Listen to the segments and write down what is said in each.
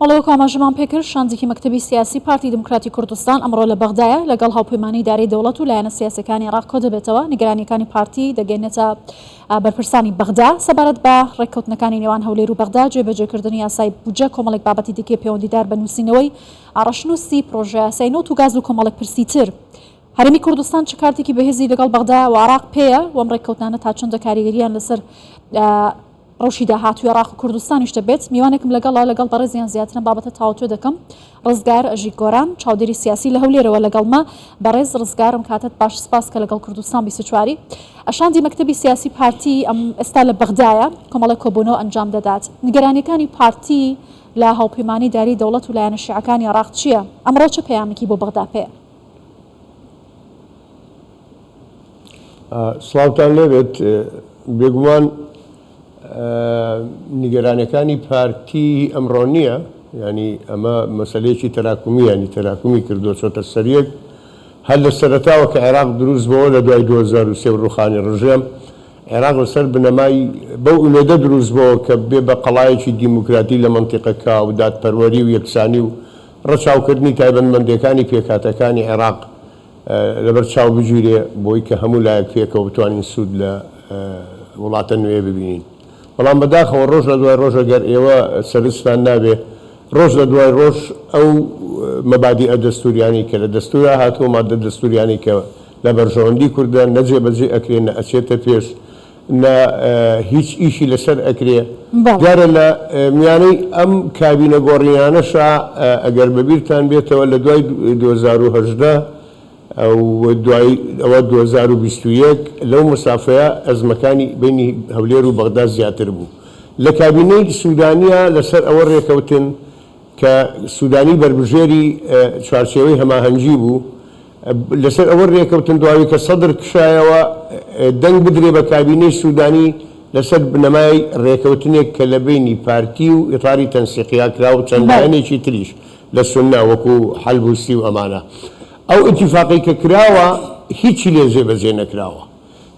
بەڵێ وەکو ئاماژەمان پێکرد شاندێکی مەکتەبی سیاسی پارتی دیموکراتی کوردستان ئەمڕۆ لە بەغدایە لەگەڵ هاوپەیمانی ئیدارەی دەوڵەت و لایەنە سیاسیەکانی عێراق کۆدەبێتەوە، نیگەرانیەکانی پارتی دەگەینێتە بەرپرسانی بەغدا سەبارەت بە ڕێککەوتنەکانی نێوان هەولێر و بەغدا، جێبەجێکردنی یاسای بودجە، کۆمەڵێک بابەتی دیکەی پەیوەندیدار بە نووسینەوەی ڕەشنووسی پڕۆژەیاسای نەوت و گاز و کۆمەڵێک پرسی تر. هەرێمی کوردستان چ کارتێکی بەهێزی لەگەڵ بەغدا و عێراق پێیە و ئەم ڕێککەوتنانە تا چەندە کاریگەرییان لەسەر ڕەوشی داهاتووی عێراق و کوردستانیش دەبێت. میوانێکم لەگەڵە، لەگەڵ بەڕێزیان زیاتر ئەم بابەتە تاوتوێ دەکەم. ڕزگار ئەژی گۆران، چاودێری سیاسی لە هەولێرەوە لەگەڵمە. بەڕێز ڕزگار ئەم کاتەت باش، سپاس کە لەگەڵ کوردستان 24 ی. شاندی مەکتەبی سیاسی پارتی ئەم ئێستا لە بەغدایە، کۆمەڵێک کۆبوونەوە ئەنجام دەدات. نیگەرانییەکانی پارتی لە هاوپەیمانی داری دەوڵەت و لایەنە شیعەکانی عێراق چییە؟ ئەمڕۆ چ پەیامێکی بۆ بەغدا پێیە؟ سڵاوتان لێبێت، بێگومان نیگەرانیەکانی پارتی ئەمڕۆ نییە، یانی ئەمە مەسەلەیەکی تەراکومی یانی تەراکومی کردووە چۆتە سەریەک هەر لە سەرەتاوە کە عێراق دروست بۆوە لە دوای 2003 و ڕوخانی ڕژێم عێراق لەسەر بنەمای بەو ئومێدە دروست بۆوە کە بێ بە قەڵایەکی دیموکراتی لە مەنتیقەکە و دادپەروەری و یەکسانی و ڕەچاوکردنی تایبەتمەندیەکانی پێکهاتەکانی عێراق لەبەر چاو بگیرێ بۆی کە هەموو لایەک پێکەوە بتوانین سوود لە وڵاتە نوێیە ببینین. بەڵام بەداخەوە ڕۆژ لە دوای ڕۆژ ئەگەر ئێوە سەرنجتان نابێ ڕۆژ لە دوای ڕۆژ ئەو مەبادیئە دەستووریانەی کە لە دەستوورا هاتووە ماددە دەستووریانەی کە لە بەرژەوەندی کوردە نە جێبەجێ ئەکرێ نە ئەچێتە پێش نە هیچ ئیشی لەسەر ئەکرێ. دیارە لە میانەی ئەم کابینە گۆڕینانەشا ئەگەر بەبیرتان بێتەوە لە دوای 2018 و دوای ئەوە 2021 لەو مەسافەیە ئەزمەکانی بەینی هەولێر و بەغدا زیاتر بوو. لە کابینەی سودانیا لەسەر ئەوە رێکەوتن کە سودانی بەربژێری چوارچێوەی هەماهەنگی بوو، لەسەر ئەوە رێکەوتن دواوی کە سەدر کشایەوە دەنگ بدرێ بە کابینەی سودانی لەسەر بنەمای رێکەوتنێک کە لە بەینی پارتی و ئیتاری تەنسیقیا کرا و چەند لایەنێکی تریش لە سوننە وەکو حەلبوسی و ئەمانە. ئەو ئیتیفاقەی کە کراوە هیچی لێ جێبەجێ نەکراوە.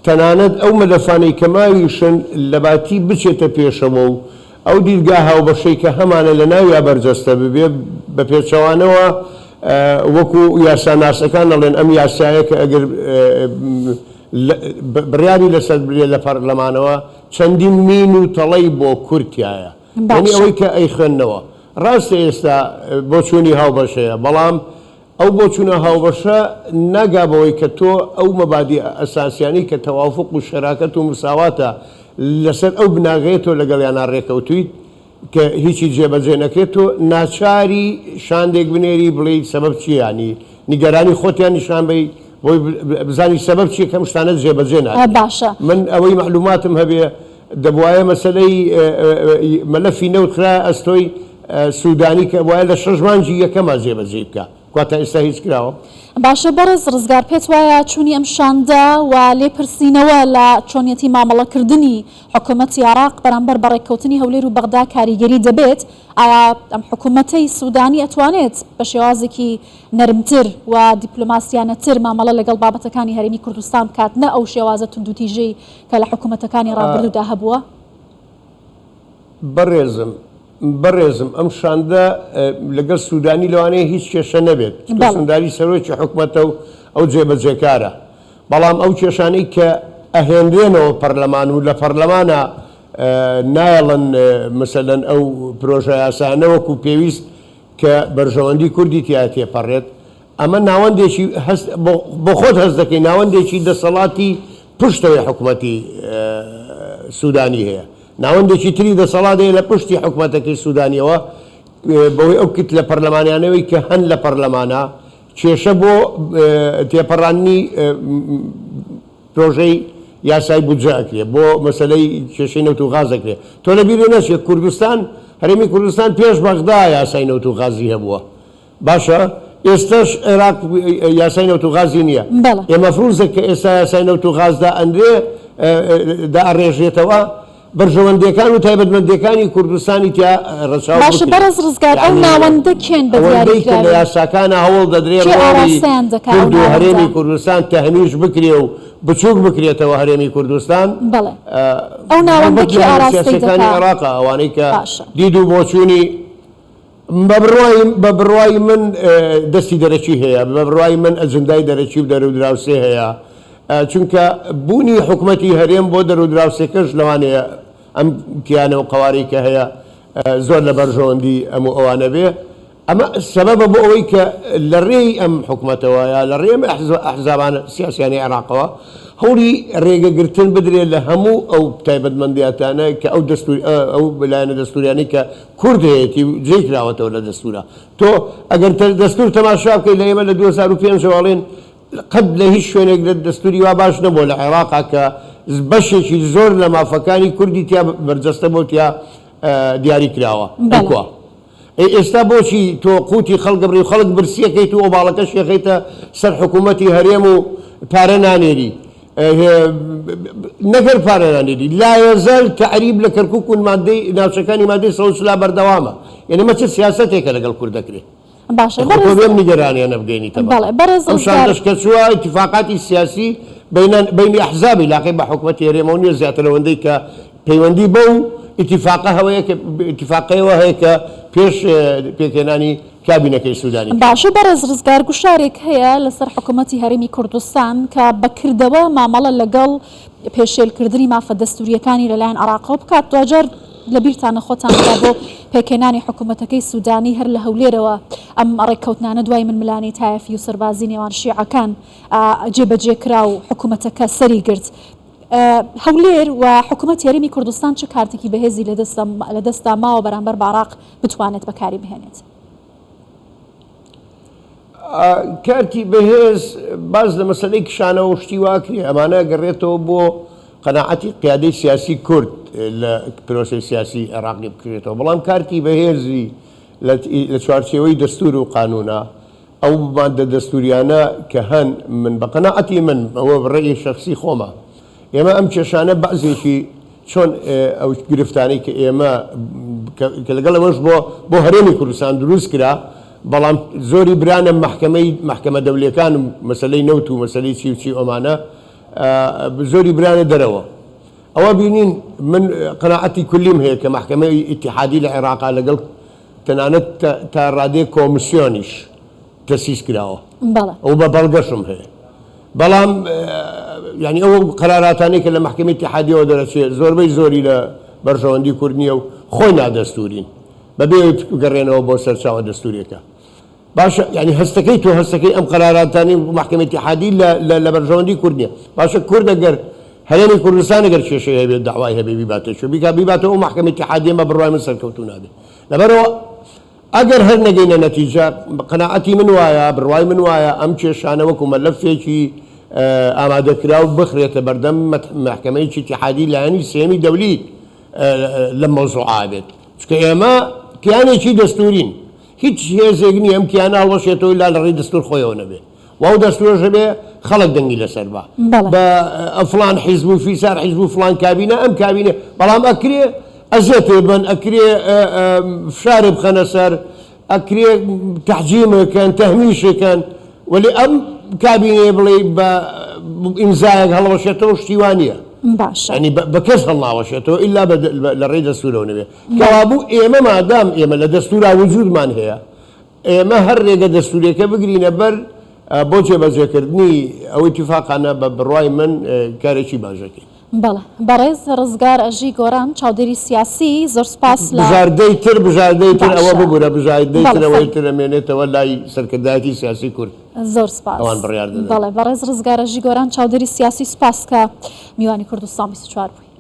تەنانەت ئەو مەلەفانەی کە ماویشن لەباتی بچێتە پێشەوە و ئەو دیدگا هاوبەشەی کە هەمانە لە ناویا بەرجەستە ببێ، بە پێچەوانەوە وەکو یاساناسەکان ئەڵێن ئەم یاسایە کە ئەگەر بڕیاری لەسەر بدرێ لە پەرلەمانەوە چەندین مین و تەڵەی بۆ کورد تیایە. یانی ئەوەی کە ئەیخوێننەوە ڕاستە ئێستا بۆچوونی هاوبەش هەیە، بەڵام ئەو بۆچوونە هاوبەشە ناگا بەوەی کە تۆ ئەو مەبادیئە ئەساسیانەی کە تەوافوق و شەراکەت و مساواتە لەسەر ئەو بناغەیە تۆ لەگەڵیانا ڕێکەوتوویت کە هیچی جێبەجێ نەکرێت تۆ ناچاری شاندێک بنێری بڵێی سەبەب چییە یانی نیگەرانی خۆتیان نیشان بەی بۆی بزانی سەبەب چییە کە ئەم شتانە جێبەجێ ناکرێت. باشە. من ئەوەی مەعلوماتم هەبێ دەبوایە مەسەلەی مەلەفی نەوت خرایە ئەستۆی سودانی کە ئەبوایە لە شەش مانگی یەکەما جێبەجێی بکا کوا تا ئێستا هیچ کراوە؟ باشە بەڕێز ڕزگار پێت وایە چوونی ئەم شاندە و لێپرسینەوە لە چۆنیەتی مامەڵەکردنی حکومەتی عێراق بەرامبەر بە ڕێککەوتنی هەولێر و بەغدا کاریگەری دەبێت؟ ئایا ئەم حکومەتەی سودانی ئەتوانێت بە شێوازێکی نەرمتر و دیپلۆماسیانەتر مامەڵە لەگەڵ بابەتەکانی هەرێمی کوردستان بکات نە ئەو شێوازە توندوتیژەی کە لە حکومەتەکانی ڕابردوودا هەبووە؟ بەڕێزم بەڕێزم ئەم شاندە لەگەڵ سودانی لەوانەیە هیچ کێشە نەبێت چونکە سوندانی سەرۆکی حکومەتە و ئەو جێبەجێکارە بەڵام ئەو کێشانەی کە ئەهێنرێنەوە پەرلەمان و لە پەرلەمانە نایەڵن مەسەلەن ئەو پرۆژە یاسایانە وەکو پێویست کە بەرژەوەندی کوردی تیا تێپەڕێت ئەمە ناوەندێکی هەست بۆ خۆت هەست دەکەی ناوەندێکی دەسەڵاتی پشتەوەی حکومەتی سودانی هەیە ناوەندێکی تری دەسەڵات هەیە لە پشتی حکومەتەکەی سودانیەوە بەهۆی ئەو کتلە پەرلەمانیانەوەی کە هەن لە پەرلەمانە کێشە بۆ تێپەڕاندنی پرۆژەی یاسای بودجە ئەکرێ بۆ مەسەلەی کێشەی نەوت و غاز ئەکرێ تۆ لە بیرت نەچێ کوردستان هەرێمی کوردستان پێش بەغدا یاسای نەوت و غازی هەبووە باشە ئێستاش عێراق یاسای نەوت و غازی نییە. بەڵێ. ئێ مەفروزە کە ئێستا یاسای نەوت و غاز دائەنرێ دائەڕێژرێتەوە بەرژەوەندیەکان و تایبەتمەندیەکانی کوردستانی تیا ڕەچاو باشە بکرێ. بەڕێز ڕزگار ئەو یانی ناوەندە کێن بە ئەوەندەی کە لە دیاریکراوی؟ یاساکانا هەوڵ دەدرێ کێ ڕۆڵی ئاراستەیان دەکا ئەو کورد و ناوەندە؟ هەرێمی کوردستان تەهمیش بکرێ و بچووک بکرێتەوە هەرێمی کوردستان بەڵێ ئەو ناوەندە هەڵبەت کێ لایەنە ئاراستەی سیاسیەکانی دەکا؟ عێراقە ئەوانەی کە باشە. دید و بۆچوونی. بە بڕوای بە بڕوای من دەستی دەرەکی هەیە، بە بڕوای من ئەجندای دەرەکی و دەرودراوسێ هەیە، چونکە بوونی حکومەتی هەرێم بۆ دەرودراوسێکەش لەوانەیە ئەم کیانە و قەوارەی کە هەیە زۆر لە بەرژەوەندی ئەم و ئەوانە بێ، ئەمە سەبەبە بۆ ئەوەی کە لە ڕێی ئەم حکومەتەوە یا لە ڕێی ئەم ئەحزابانە سیاسیانەی عێراقەوە هەوڵی ڕێگەگرتن بدرێت لە هەموو ئەو تایبەتمەندیاتانە کە ئەو دەستور ئەو لایەنە دەستوریانەی کە کورد هەیەتی و جێی کراوەتەوە لە دەستورا. تۆ ئەگەر دەستور تەماشا بکەیت لە ئێمە لە 2005 ەوە ئەڵێن قەت لە هیچ شوێنێک لە دەستوری وا باش نەبووە لە عێراقا کە بەشێکی زۆر لە مافەکانی کوردی تیا بەرجەستە بۆ تیا دیاری کراوە. بەڵێ. کوا؟ ئەی ئێستا بۆچی تۆ قوتی خەڵک ئەبڕی و خەڵک برسیەکەیت و ئۆباڵەکەشی ئەخەیتە سەر حکوومەتی هەرێم و پارە نانێری نەک هەر پارە نانێری لایەزال تەعریب لە کەرکوک و مادەی ناوچەکانی مادەی 140 بەردەوامە یعنی مە چ سیاسەتێکە لەگەڵ کورد دەکرێت باشە خۆ تۆ بەڕێز بێم نیگەرانیانە بگەینیتە بەڵێ بەغدا بەڕێز ئەم ڕزگار شاندەش کە چووە ئیتیفاقاتی سیاسی بەینان بەینی ئەحزابی لاقەی بە حکومەتی هەرێمەوە نییە زیاتر لەوەندەی کە پەیوەندی بەو ئیتیفاقە هەوەیە کە ئیتیفاقەیەوە هەیە کە پێش پێکهێنانی کابینەکەی سودانی کرا. باشە بەڕێز ڕزگار گوشارێک هەیە لەسەر حکومەتی هەرێمی کوردستان کە بە کردەوە مامەڵە لەگەڵ پێشێلکردنی مافە دەستورییەکانی لەلایەن عێراقەوە بکات دواجار لەبیرتانە خۆتان بکا بۆ پێکهێنانی حکومەتەکەی سودانی هەر لە هەولێرەوە ئەم ڕێککەوتنانە دوای ململانێی تایەفی و سەربازی نێوان شیعەکان جێبەجێ کرا و حکومەتەکە سەری گرت هەولێر و حکومەتی هەرێمی کوردستان چ کارتێکی بەهێزی لەدەستدا ماوە بەرامبەر بە عێراق بتوانێت بەکاری بهێنێت؟ کارتی بەهێز باس لە مەسەلەی کشانەوە و شتی وا کرێ ئەمانە گەڕێتەوە بۆ قەناعەتی قیادەی سیاسی کورد لە پرۆسەی سیاسی عێراقی بکرێتەوە بەڵام کارتی بەهێزی لە چوارچێوەی دەستور و قانونا ئەو ماددە دەستوریانە کە هەن من بە قەناعەتی من ئەوە ڕەئی شەخسی خۆمە ئێمە ئەم کێشانە بەعزێکی چۆن ئەو گرفتانەی کە ئێمە کە لەگەڵ ئەوەش بۆ بۆ هەرێمی کوردستان دروست کرا بەڵام زۆری برانە مەحکەمەی مەحکەمە دەولیەکان و مەسەلەی نەوت و مەسەلەی چی و چی ئەمانە زۆری برانە دەرەوە ئەوە بینین من قەناعەتی کلیم هەیە کە مەحکەمەی ئیتیحادی لە عێراقا لەگەڵ تەنانەت تا ڕادەیەک کۆمسیۆنیش تەسیس کراوە بەڵێ. و بە بەڵگەشم هەیە بەڵام یانی ئەو قەراراتانەی کە لە مەحکەمەی ئیتیحادیەوە دەرەچێ زۆربەی زۆری لە بەرژەوەندی کورد نییە و خۆی نادەستوورین بەبێ ئەوەی بگەڕێنەوە بۆ سەرچاوە دەستووریەکە. باشە یانی هەستەکەی تۆ هەستەکەی ئەم قەراراتانەی مەحکەمەی ئیتیحادی لە لە بەرژەوەندی کورد نییە باشە کورد ئەگەر هەرێمی کوردستان ئەگەر کێشەی هەبێت داوای هەبێ بیباتە کوێ بیکا بیباتەوە ئەو مەحکەمەی ئیتیحادیە بە بڕوای من سەرکەوتوو نابێ لەبەرئەوە ئەگەر هەر نەگەینە نەتیجە قەناعەتی من وایە بڕوای من وایە ئەم کێشانە وەکو مەلەفێکی ئامادەکراو بخرێتە بەردەم مەحکەمەیەکی ئیتیحادی لایەنی سێیەمی دەولی لەم مەوزوعە بێت چونکە ئێمە کیانێکی دەستورین هیچ هێزێک نییە ئەم کیانە هەڵوەشێتەوە ئیلا لە ڕێی دەستوور خۆیەوە نەبێ و ئەو دەستوورەش ئەبێ خەڵک دەنگی لەسەر با بەڵێ. بە فڵان حیزب و فیسار حیزب و فڵان کابینە ئەم کابینە بەڵام ئەکرێ ئەزێتێ بن ئەکرێ فشارێ بخەنە سەر ئەکرێ تەحجیمێ کەن تەهمیشێ کەن وەلێ ئەم کابینەیە بڵێی بە ئیمزایەک هەڵوەشێتەوە شتی وا نییە باشە. یانی بە کەس هەڵناوەشێتەوە ئیلا بە لە ڕێی دەستوورەوە نەبێ. کەوابوو ئێمە مادام ئێمە لە دەستوورا وجوودمان هەیە، ئێمە هەر رێگە دەستووریەکە بگرینە بەر بۆ جێبەجێکردنی ئەو ئیتیفاقانە بە بڕوای من کارێکی باش دەکەین. بەڵێ بەڕێز ڕزگار ئەژی گۆران چاودێری سیاسی زۆر سوپاس لە. بژاردەی تر بژاردەی تر ئەوە باشە ببورە بژاردەی بەڵێ تر ئەوەی فەرموو. تر ئەمێنێتەوە لای سەرکردایەتی سیاسی کورد زۆر سوپاس. ئەوان بڕیار دەدەن. بەڵێ بەڕێز ڕزگار ئەژی گۆران چاودێری سیاسی سوپاس کە میوانی کوردستان 24 بووی.